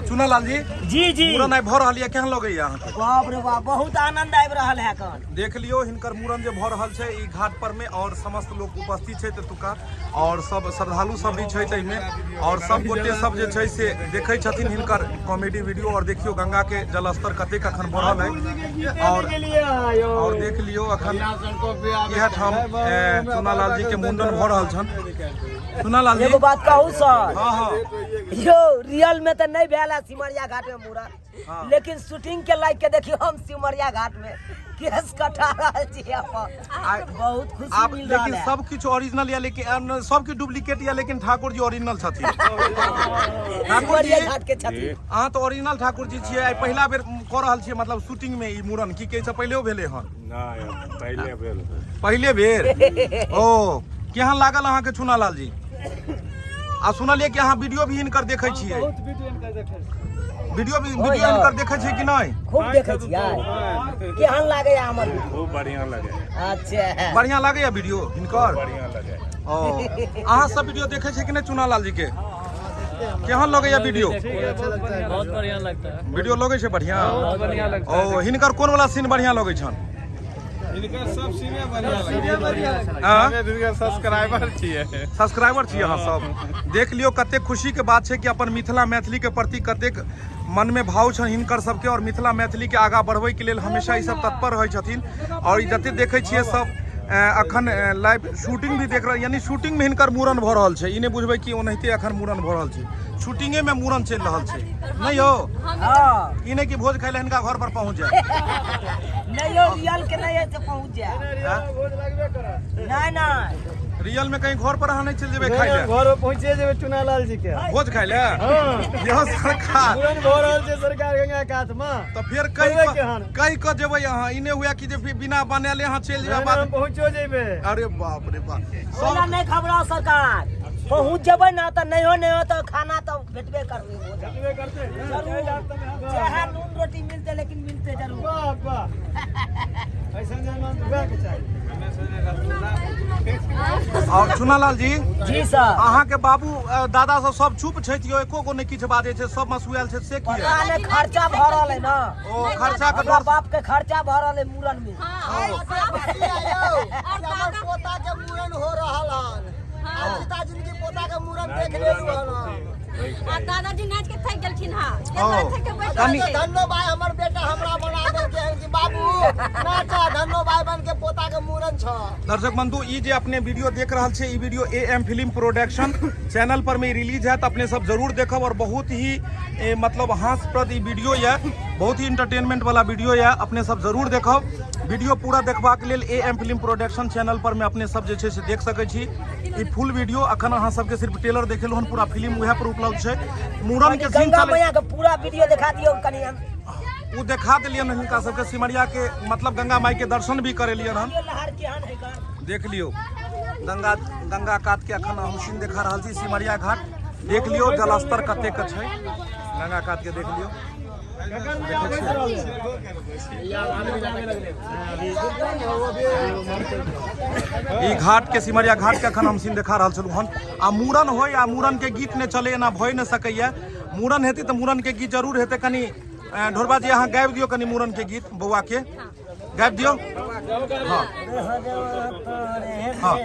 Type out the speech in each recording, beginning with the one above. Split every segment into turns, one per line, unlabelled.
चुनालाल जी।
जी जी।
मूड़न आइ भऽ रहल यऽ, केहन लगैया अहाँके?
बाप रे बाप, बहुत आनंद आबि रहल है एखन।
देख लियौ हिनकर मूड़न जे भऽ रहल छै ई घाट पर में, और समस्त लोक उपस्थित छै एतुका, और सब श्रद्धालु सब भी छै एहिमे, और सब गोटे सब जे छै से देखै छथिन हिनकर कॉमेडी वीडियो। और देखियौ गंगा के जलस्तर कतेक अखन बढ़ल है, और देख लियौ अखन इएह ठाम चुनालाल जी के मुंडन भऽ रहल छनि। चुनालाल जी,
एगो बात कहू सर?
हाँ हाँ।
यौ, रियल में तऽ नहि भेल है सिमरिया घाट में मूड़न।
हाँ।
लेकिन शूटिंग के लाइक के देखियो, हम सिमरिया घाट में केस कटा रहल छी अपन। बहुत खुशी
आप
मिल रहल
लेकिन
है।
सब किछु ओरिजिनल या लेकिन सब किछु डुप्लीकेट या, लेकिन ठाकुर जी ओरिजिनल छथिन। ठाकुर जी,
सिमरिया घाट के छथिन।
अहाँ तऽ ओरिजिनल ठाकुर जी छियै। आइ पहिला बेर कऽ रहल छियै मतलब शूटिंग में ई मूड़न की कहै छै, पहिलेओ भेलै हन?
नहि, पहिले भेल।
पहिले बेर। ओ केहन लागल अहाँके चुनालाल जी? आ सुनलियै कि अहाँ वीडियो भी हिनकर देखै छियै?
बहुत वीडियो हिनकर देखै छी।
वीडियो भी, वीडियो हिनकर देखै छियै कि नहि?
खूब देखै छियै। केहन लागैया हमर वीडियो?
खूब बढ़िया लगे।
अच्छा,
बढ़िया लागैया वीडियो हिनकर?
बढ़िया लगे।
ओ अहाँ सब वीडियो देखै छियै कि नहि चुनालाल जी के? केहन लगैया वीडियो?
बहुत बढ़िया लगता है।
वीडियो लगै छै बढ़िया?
बहुत बढ़िया लगता है।
ओ हिनकर कोन वाला सीन बढ़िया लगै छन?
हिनकर सब सीने बढ़िया लगता
हाँ?
है। सब्सक्राइबर छियै।
सब्सक्राइबर छी अहाँ सब। देख लियौ कतेक खुशी के बात छै कि अपन मिथिला मैथिली के प्रति कतेक मन में भाव छनि हिनकर सबके, और मिथिला मैथिली के आगाँ बढ़बै के लेल हमेशा ई सब तत्पर रहै छथिन। और ई जते देखै छियै सब अखन लाइव शूटिंग भी देख रहल, यानी शूटिंग में हिनकर मूड़न भऽ रहल छै। ई नहि बुझबै कि ओनाहिते अखन मूड़न भऽ रहल छै, शूटिंगे में मूड़न चलि रहल छै। नहि यौ?
हाँ।
ई नहि कि भोज खाइ लए हिनका घर पर पहुँच जाय।
नहीं यौ, रियल के नहीं है से पहुंच जाए।
भोज लगबे करत।
नहीं नहीं।
रियल में कहीं घर पर अहाँ नहि चलि जेबै खाइ लए?
घर पर पहुँचे जेबै चुनालाल जी के
भोज खाइ लए।
हाँ।
यौ सरकार,
मूड़न भऽ रहल छै सरकार गंगा कात मे।
तऽ फेर कहि
करबै
कऽ
केहन?
कहि कऽ जेबै अहाँ, ई नहि हुए कि जे बिना बनेले अहाँ चलि जेबै
हम
बाद।
पहुँचो जेबै।
अरे बाप रे बाप,
ओला
सब
नहीं घबराओ सरकार, पहुंच जेबै ना तऽ नहीं हो, नहीं हो तऽ खाना तऽ भेटबे करतै।
भेटबे करतै।
जरूर, चाहे नून रोटी मिलते, लेकिन मिलते जरूर।
वाह वाह, ऐसा जमान हुआ के चाही।
और चुनालाल जी।
जी सर।
अहाँ के बाबू दादा सब सब चुप छथि यौ, एको गो नहि किछु बाजै छै, सब मसुआयल छै से किया?
पता नहि, खर्चा भऽ रहल है ना।
ओ खर्चा के
हमरा
डर।
बाप के खर्चा भऽ रहल है मूड़न में।
हमर पोता के मूड़न हो रहल हन आ पिताजी के पोता के मूड़न देख लेलु हन।
आ दादाजी नाच के थक गेलखिन हँ।
ओ,
थक के बैठ
कनि-
गेल।
धन्नो भाई हमर बेटा हमरा बना देलकै हन कि बाबू नाचा, धन्नो भाई बन के पोता के मूड़न छ।
दर्शक बंधु, ई जे अपने वीडियो देख रहल छै, ई video A M film production channel पर में रिलीज है, अपने सब जरूर देखब। और बहुत ही मतलब हास्यप्रद ई वीडियो यऽ, बहुत ही इंटरटेनमेंट वाला वीडियो यऽ, अपने सब जरूर देखब। वीडियो पूरा देखबाक लेल A M film production channel पर में अपने सब जे छै से देख सकै छी ई फुल वीडियो। अखन अहाँ सबके सिर्फ ट्रेलर देखेलहुँ हन, पूरा फिल्म उएह पर उपलब्ध छै। मूड़न के सीन
गंगा
चलै
मैया के पूरा वीडियो देखा दियौ कनि हम।
ओ देखा देलियन हिनका सबके, सिमरिया के मतलब गंगा माई के दर्शन भी करेलियन हन।
लहर केहन है गन?
देख लियौ गंगा, गंगा कात के अखन हम सीन देखा रहल छी, सिमरिया घाट। देख लियौ जलस्तर कतेक छै गंगा कात के, देख लियौ। ई घाट के, सिमरिया घाट के अखन हम सीन देखा रहल छलहुँ हन। आ मूड़न होय आ मूड़न के गीत नहि चले, एना भए नहि सकैया। मूड़न हेतै तऽ मूड़न के गीत जरूर हेतै। कनि ढोरबा जी, अहाँ गाबि दियौ कनि मूड़न के गीत, बौआ के गाबि दियौ। हाँ हाँ।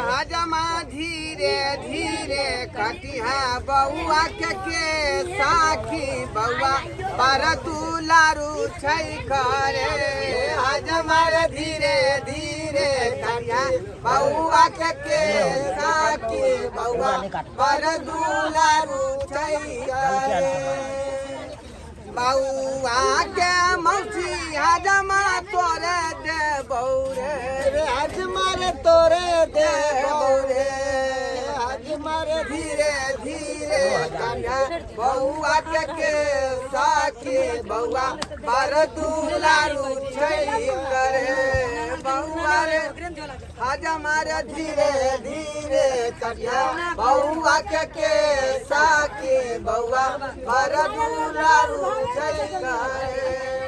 हजमा धीरे धीरे कटिहा बउआ के साखी, बउआ पर तू लारू छै करे। हजमा रे धीरे धीरे कटिहा बउआ के साखी, बउआ पर तू लारू छै करे। बउआ के मौसी हजमा तोरे देबौ रे, हजमा रे तोरे देबौ रे। हजमा रे धीरे धीरे कन्या बउआ के साखी, बउआ पर दुलारू छै करे। बउआ रे हजमा रे धीरे धीरे कन्या बउआ के साखी, बउआ पर दुलारू छै करे।